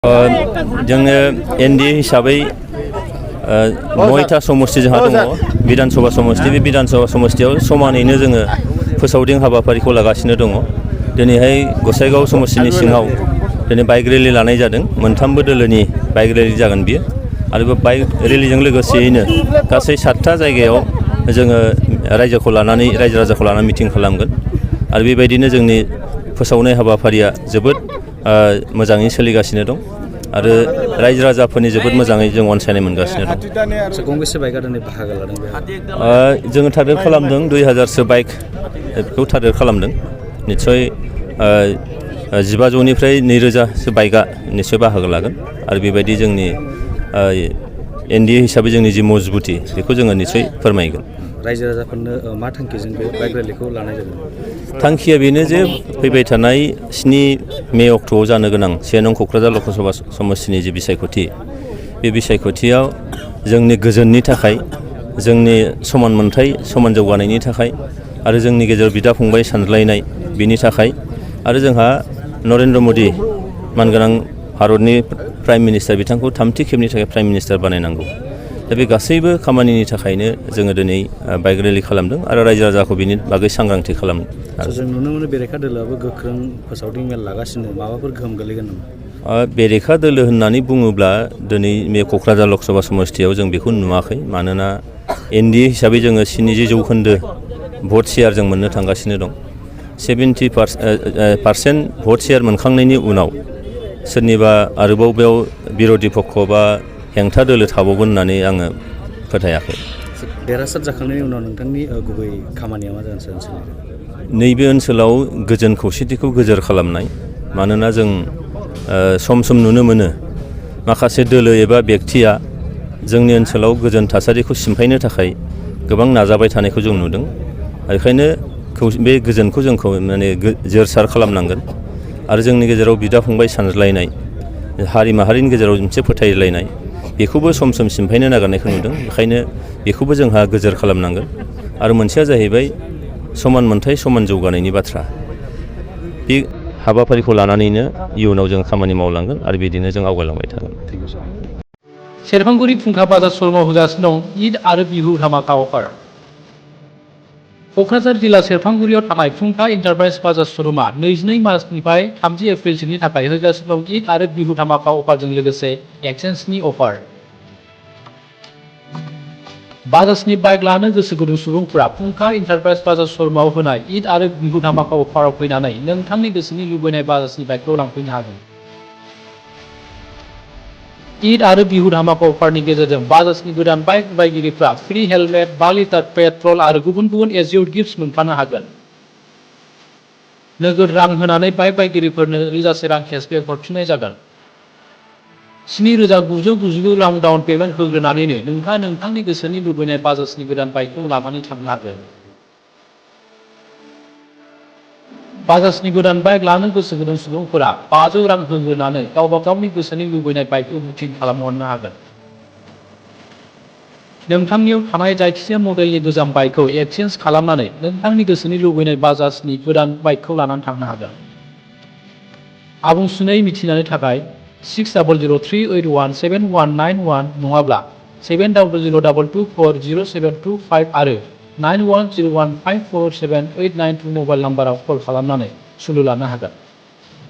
जोङो एनडीए हिसाबै 9टा समष्टि जोंहा दङ विधानसभा समष्टि बे विधानसभा समष्टियाव समानैनो जोङो फोसावदिं हाबाफारिखौ लागासिनो दङ दिनैहाय गसाइगाव समष्टिनि सिङाव दिनै बाइक रेलि लानाय जादों मोनथामबो दोलोनि बाइक रेलि जागोन बियो आरो बे बाइक रेलिजों लोगोसेयैनो गासै 7टा जायगायाव जोङो रायजो राजाखौ लानानै मिटिं खालामगोन आरो बेबायदिनो जोंनि फोसावनाय हाबाफारिया जोबोद मोजाङै सोलिगासिनो दं आरो रायजो राजाफोरनि जोबोद मोजाङै जों अनसायनाय मोनगासिनो दं। गंबेसे बाइकआ दिनै बाहागो लादों? जोङो टार्गेट खालामदों 2000सो बाइकखौ टार्गेट खालामदों निस्सय 1500निफ्राय 2000सो बाइकआ निस्सय बाहागो लागोन आरो बेबायदि जोंनि एनडीए हिसाबै जोंनि जि मजबुथि बेखौ जोङो निस्सय फोरमायगोन। रायजो राजाफोरनो मा थांखिजों बे बाइक रेलिखौ लानाय जादों? थांखिया बेनो जे फैबाय थानाय 7 मे अक्ट'आव जानो गोनां 1 नं क'क्राझार लकसभा समष्टिनि जि बिसायख'थि बे बिसायख'थियाव जोंनि गोजोननि थाखाय जोंनि समान मोनथाय समान जौगानायनि थाखाय आरो जोंनि गेजेराव बिदा फंबाय सानज्लायनाय बिनि थाखाय आरो जोंहा नरेन्द्र मदि मानगोनां भारतनि प्राइम मिनिस्टार बिथांखौ 3थि खेबनि थाखाय प्राइम मिनिस्टार बानायनांगौ दा बे गासैबो खामानिनि थाखायनो जोङो दिनै बाइक रेलि खालामदों आरो रायजो राजाखौ बिनि बागै सांग्रांथि खालामदों। जों नुनो मोनो बेरेखा दोलोआबो गोख्रों फोसावदिं मेल लागासिनो माबाफोर गोहोम गोलैगोन नामा? बेरेखा दोलो होननानै बुङोब्ला दिनै बे क'क्राझार लकसभा समष्टियाव जों बेखौ नुवाखै मानोना एनडीए हिसाबै जोङो 70% भट शेयार जों मोननो थांगासिनो दं 70% भट शेयार मोनखांनायनि उनाव सोरनिबा आरोबाव बेयाव बिर'धि पक्ष बा हेंथा दोलो थाबावगोन होननानै आङो फोथायाखै। देरहासार जाखांनायनि उनाव नोंथांनि गुबै खामानिया मा जागोन ओनसोलनि? नैबे ओनसोलाव गोजोन खौसेथिखौ गोजोर खालामनाय मानोना जों सम सम नुनो मोनो माखासे दोलो एबा बेक्तिया जोंनि ओनसोलाव गोजोन थासारिखौ सिमफायनो थाखाय गोबां नाजाबाय थानायखौ जों नुदों बेखायनो बे गोजोनखौ जोंखौ माने जोर सार खालामनांगोन आरो जोंनि गेजेराव बिदा फंबाय सानज्लायनाय हारि माहारिनि गेजेराव मोनसे फोथायलायनाय बेखौबो सम सम सिमफायनो नागिरनायखौ नुदों बेखायनो बेखौबो जोंहा गोजोर खालामनांगोन आरो मोनसेया जाहैबाय समान मोनथाय समान जौगानायनि बाथ्रा बे हाबाफारिखौ लानानैनो इयुनाव जों खामानि मावलांगोन आरो बिदिनो जों आवगायलांबाय थागोन। सेरफांगुरि फुंखा बाजार श'रुमाव होगासिनो दं ईद आरो बिहु धामाका अफार। क'क्राझार जिल्ला सेरफांगुरियाव थानाय फुंखा इन्टारप्राइज बाजार श'रुमा 22 मार्चनिफ्राय 30 एप्रिलसिमनि थाखाय होगासिनो दं ईद आरो बिहु धामाका अफारजों लोगोसे एक्सचेन्जनि अफार। बाजाजनि बाइक लानो गोसो गुदुं सुबुंफोरा फुंखा इन्टारप्राइज बाजार श'रुमाव होनाय ईद आरो बिहु धामाका अफाराव फैनानै नोंथांनि गोसोनि लुबैनाय बाजाजनि बाइकखौ लांफैनो हागोन। ईद आरो बिहु धामाका अफारनि गेजेरजों बाजाजनि गोदान बाइक बायगिरिफ्रा फ्रि हेलमेट 5 लिटार पेट्रल आरो गुबुन गुबुन एजिउड गिफ्ट्स मोनफानो हागोन। नोगोद रां होनानै बाइक बायगिरिफोरनो रिजासे रां केसबेक हरफिननाय जागोन। 7,999 रां डाउन पेमेन्ट होग्रोनानैनो नोंथाङा नोंथांनि गोसोनि लुबैनाय बाजाजनि गोदान बाइकखौ लानानै थांनो हागोन। बाजाजनि गोदान बाइक लानो गोसो गुदुं सुबुंफोरा 500 रां होग्रोनानै गावबा गावनि गोसोनि लुबैनाय बाइकखौ बुकिं खालामहरनो हागोन। नोंथांनियाव थानाय जायखिजाया मडेलनि गोजाम बाइकखौ एक्सचेन्ज खालामनानै नोंथांनि गोसोनि लुबैनाय बाजाजनि गोदान बाइकखौ लानानै थांनो हागोन। आबुंसिनै मिथिनायनि थाखाय 6003817191 नङाब्ला 7002240725 आरो 9101547892 मबाइल नाम्बाराव कल खालामनानै सुलु लानो हागोन।